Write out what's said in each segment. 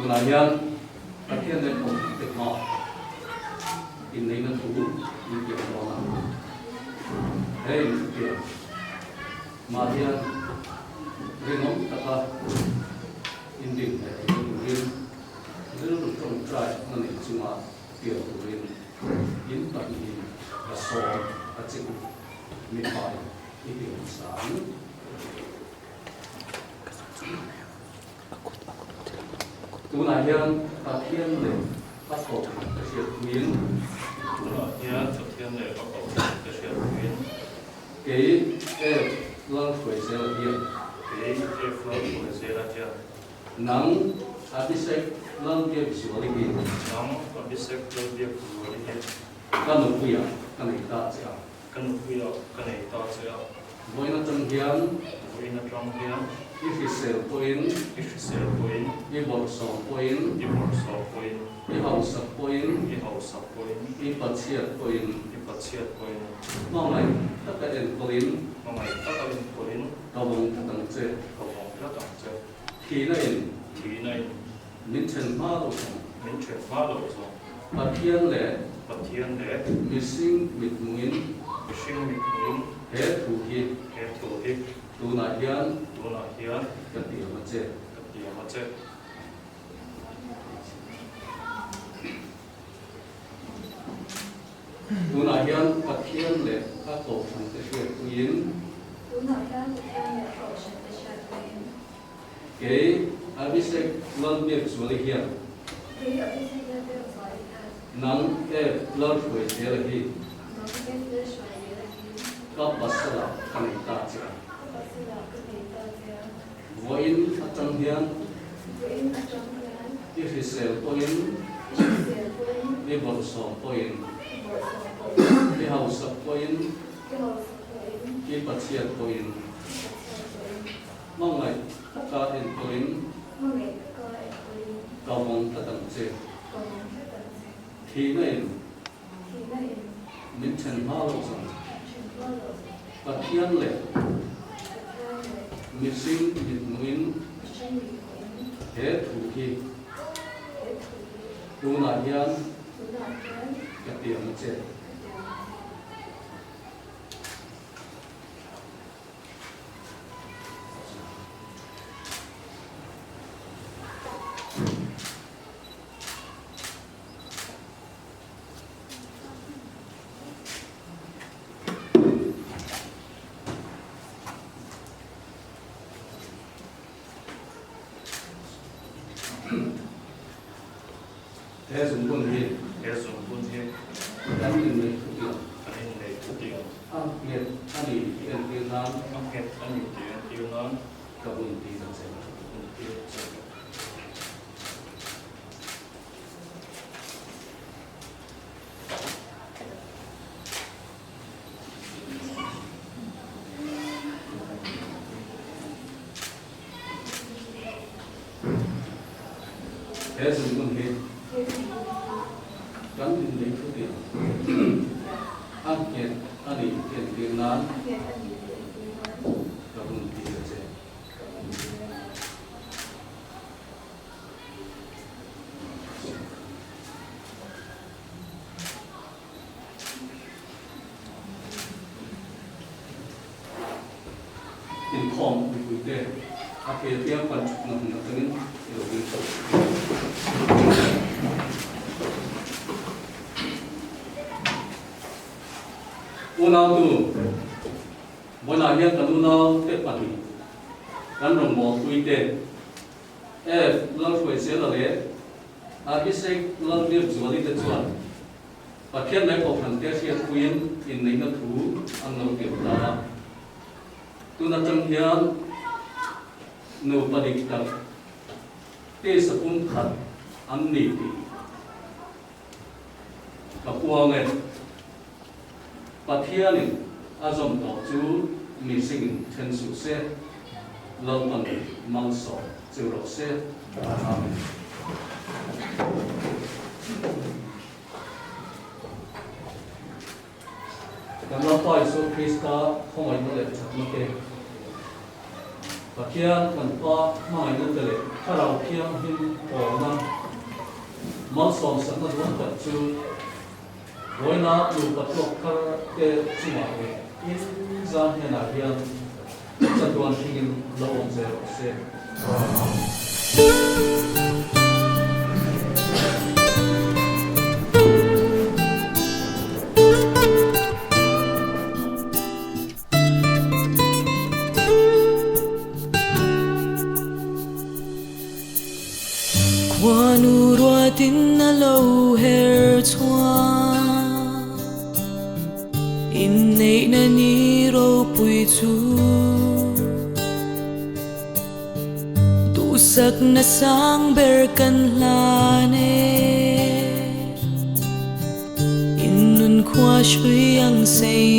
Tunah hian Pathian leh Kohhran te hma inneihna thu min pian dawn a. He inthutiang mah hian rinawm taka indin leh theihna turin rilru tawngtai na nei chunga pian turin in pahnihin ka sawm a che u. Mipa i pian hmasa ang. Tunah hian Pathian leh a kohhran ka hriat puiin. Tunah hian Pathian leh a kohhran ka hriat puiin. Kei F Lalhruaizela hian. Kei F Lalhruaizela hian. Nang Abhishek Lalbiakzuali hi. Nang Abhishek Lalbiakzuali hi. Ka nupuia ka nei ta che a. Ka nupuia ka nei ta che a. Vawiin atang hian. Vawiin atang hian. I hrisel pawhin. I hrisel pawhin. I bawrhsawm pawhin. I bawrhsawm pawhin. I hausak pawhin. I hausak pawhin. I pachhiat pawhin. I pachhiat pawhin. Hmangaih taka enkawlin. Hmangaih taka enkawlin. Ka vawng tlat ang che. Ka vawng tlat ang che. Thihna in. Thihna in. Min then hma loh zawng. Min then hma loh zawng. Pathian leh. Pathian leh. Mihring mithmuhin. Mihring mithmuhin. He thu hi. He thu hi. Tunah hian. Tunah hian. Ka tiam a che. Ka tiam a che. Tunah hian Pathian leh a kohhran te hriatpuiin. Tunah hian Pathian leh a kohhran te hriatpuiin. Kei Abhishek Lalbiakzuali hian. Kei Abhishek Lalbiakzuali hian. Nang Eve Lalhruaizela hi. Nang Eve Lalhruaizela hi. Ka pasala ka nei ta che a. Ka pasala ka nei ta che a. Vawiin atang hian. Vawiin atang hian. I hrisel pawhin. I hrisel pawhin. I bawrhsawm pawhin. I bawrhsawm pawhin. I hausak pawhin. I hausak pawhin. I Pathian pawhin. I Pathian pawhin. Hmangaih taka enkawlin. Hmangaih taka enkawlin. Ka vawng tlat ang che. Ka vawng tlat ang che. Thihna in. Thihna in. Min then hma loh zawng. Min then hma loh zawng. Pathian leh. Pathian leh. Mihring mithmuhin. Mihring mithmuhin. He thu hi. He thu hi. Tunah hian. Tunah hian. Ka tiam a che. Ka tiam a che. He zungbun hi. He zungbun hi. Kan inneih thutiang. Kan inneih thutiang. A nghet a ni tih entir nan. A nghet a ni tih entir nan. Ka bun tir a che. Ka bun tir a che. He zungbun hi kan inneih thutiang. A nghet a ni tih entir nan ka hun tir a che. Inkhawm mipuite a thei apiang kan thutna hmun atangin i lo ding tawh. Unautu, vawiinah hian kan unaute pahnih, kan rawngbawlpuite, F. Lalhruaizela leh Abhishek Lalbiakzuali te chuan Pathian leh Kohhrante hriatpuiin inneihna thu an lo tirh ta a. Tun atang hian nupa dik tak tisa pum khat an ni tih ka puang e. Pathianin a zawm tawh chu mihringin then suh se, Lalpan malsawm chu rawh se. Amen. Kan Lalpa Isua Krista khawngaihna leh thatna te. Pathian kan Pa hmangaihna te leh Thlarau Thianghlim awmna malsawmsakna duan tak chu vawiina nupa tuak thar te chungah leh in zan hnenah hian chatuan thlengin lo awm zel rawh se. Amen. Khuanu ruatin a lo her chhuah, inneihna ni ropui chu. Duhsakna sang ber kan hlan e, in nun khua hrui ang sei.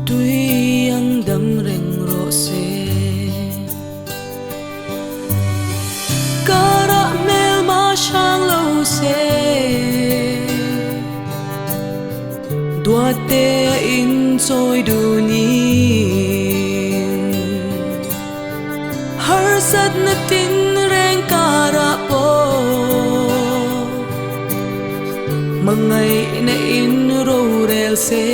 Tui ang dam reng rawh se. Karah hmel ma hrang lo se. Duate a in chawi dunin. Harsatna tin reng karah pawh hmangaihna in rorel se.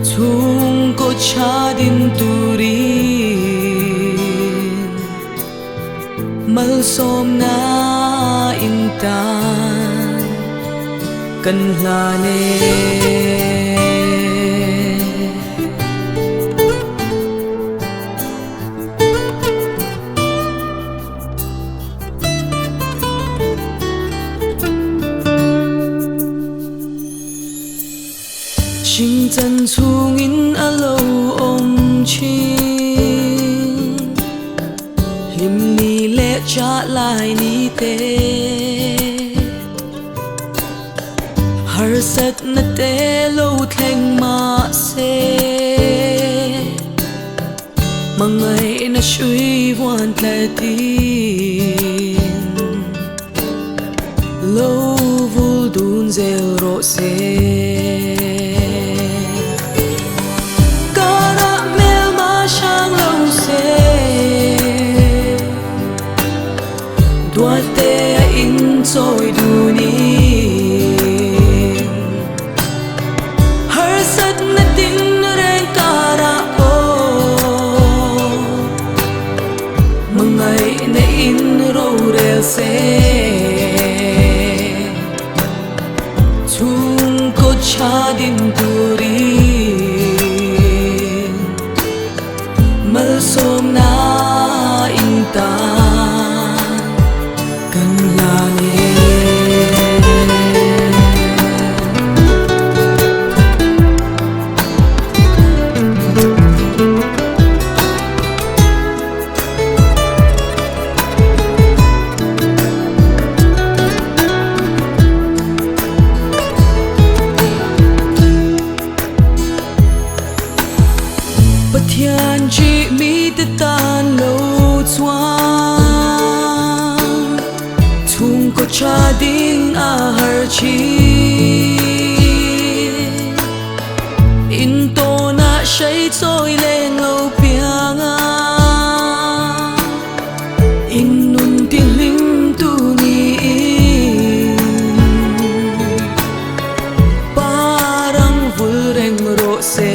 Chhungkaw tha din turin malsawmna in tan kan hlan e. Hringchan chhungin a lo awm thin, hlimni leh chah lai ni te. Harsatna te lo thleng mah se, hmangaihna hrui vuan tlatin lo vul dun zel rawh se. Karah hmel ma hrang lo se, duate a in chawi dunin. Harsatna tin reng karah pawh hmangaihna in rorel se. Chhungkaw tha din turin malsawmna in tan kan hlan e. Pathian chi mite tan lo chuan chhungkaw tha ding a har thin. In tawnah hrei chawi leng lo piang a, in nun ti hlim tu niin parang vul reng rawh se.